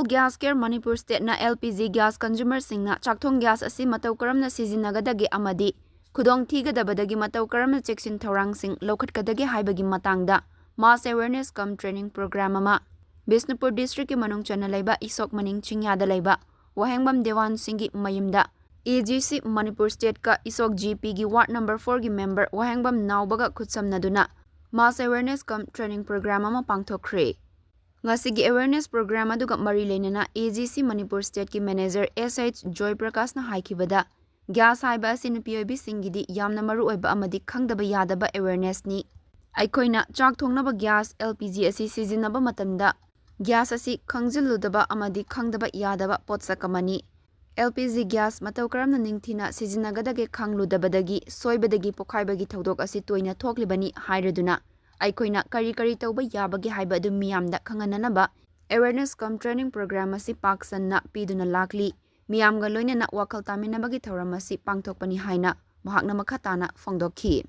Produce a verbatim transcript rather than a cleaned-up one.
Gas Care Manipur Stateꯅ L P G gas consumerꯁꯤꯡꯅ ꯆꯥꯛꯊꯣꯡ gas ꯑꯁꯤ ꯃꯇꯧ ꯀꯔꯝꯅ ꯁꯤꯖꯤꯟꯅꯒꯗꯒꯦ ꯑꯃꯗꯤ ꯈꯨꯗꯣꯡꯊꯤꯒꯗꯕꯗꯒꯤ ꯃꯇꯧ ꯀꯔꯝꯅ ꯆꯦꯛꯁꯤꯟ ꯊꯧꯔꯥꯡꯁꯤꯡ ꯂꯧꯈꯠꯀꯗꯒꯦ ꯍꯥꯏꯕꯒꯤ ꯃꯇꯥꯡꯗ mass awareness cum training program ꯑꯃ ꯕꯤꯁꯅꯨꯄꯨꯔ districtꯀꯤ ꯃꯅꯨꯡ ꯆꯟꯅ ꯂꯩꯕ ꯏꯁꯣꯛ ꯃꯅꯤꯡ ꯆꯤꯡꯌꯥꯗ ꯂꯩꯕ ꯋꯥꯍꯦꯡꯕꯝ ꯗꯦꯋꯥꯟ ꯁꯤꯡꯒꯤ ꯃꯌꯨꯝꯗ A G C Manipur Stateꯀ ꯏꯁꯣꯛ G Pꯒꯤ ward number fourꯒꯤ member Wahengbam ꯅꯥꯎꯕꯒ ꯈꯨꯠꯁꯝꯅꯗꯨꯅ mass awareness cum training program ꯑꯃ ꯄꯥꯡꯊꯣꯛꯈ꯭ꯔꯦ꯫ ꯉꯁꯤꯒꯤ awareness program ꯑꯗꯨꯒ ꯃꯔꯤ ꯂꯩꯅꯅ A G C Manipur Stateꯀꯤ manager S H joy ꯄ꯭ꯔꯀꯥꯁꯅ ꯍꯥꯏꯈꯤꯕꯗ, gas ꯍꯥꯏꯕ ꯑꯁꯤ ꯅꯨꯄꯤ ꯑꯣꯏꯕꯤꯁꯤꯡꯒꯤꯗꯤ ꯌꯥꯝꯅ ꯃꯔꯨ ꯑꯣꯏꯕ ꯑꯃꯗꯤ ꯈꯪꯗꯕ ꯌꯥꯗꯕ awarenessꯅꯤ꯫ ꯑꯩꯈꯣꯏꯅ ꯆꯥꯛ ꯊꯣꯡꯅꯕ gas L P G ꯑꯁꯤ ꯁꯤꯖꯤꯟꯅꯕ ꯃꯇꯝꯗ gas ꯑꯁꯤ ꯈꯪꯖꯤꯜꯂꯨꯗꯕ ꯑꯃꯗꯤ ꯈꯪꯗꯕ ꯌꯥꯗꯕ ꯄꯣꯠꯁꯛ ꯑꯃꯅꯤ꯫ L P G gas ꯃꯇꯧ ꯀꯔꯝꯅ ꯅꯤꯡꯊꯤꯅ ꯁꯤꯖꯤꯟꯅꯒꯗꯒꯦ ꯈꯪꯂꯨꯗꯕꯗꯒꯤ ꯁꯣꯏꯕꯗꯒꯤ ꯄꯣꯈꯥꯏꯕꯒꯤ ꯊꯧꯗꯣꯛ ꯑꯁꯤ ꯇꯣꯏꯅ ꯊꯣꯛꯂꯤꯕꯅꯤ ꯍꯥꯏꯔꯗꯨꯅ, ꯑꯩꯈꯣꯏꯅ ꯀꯔꯤ ꯀꯔꯤ ꯇꯧꯕ ꯌꯥꯕꯒꯦ ꯍꯥꯏꯕ ꯑꯗꯨ ꯃꯤꯌꯥꯝꯗ ꯈꯪꯍꯟꯅꯅꯕ awareness cum training program ꯑꯁꯤ ꯄꯥꯛ ꯁꯟꯅ ꯄꯤꯗꯨꯅ ꯂꯥꯛꯂꯤ꯫ ꯃꯤꯌꯥꯝꯒ ꯂꯣꯏꯅꯅ ꯋꯥꯈꯜ ꯇꯥꯃꯤꯟꯅꯕꯒꯤ ꯊꯧꯔꯝ ꯑꯁꯤ ꯄꯥꯡꯊꯣꯛꯄꯅꯤ ꯍꯥꯏꯅ ꯃꯍꯥꯛꯅ ꯃꯈꯥ ꯇꯥꯅ ꯐꯣꯡꯗꯣꯛꯈꯤ꯫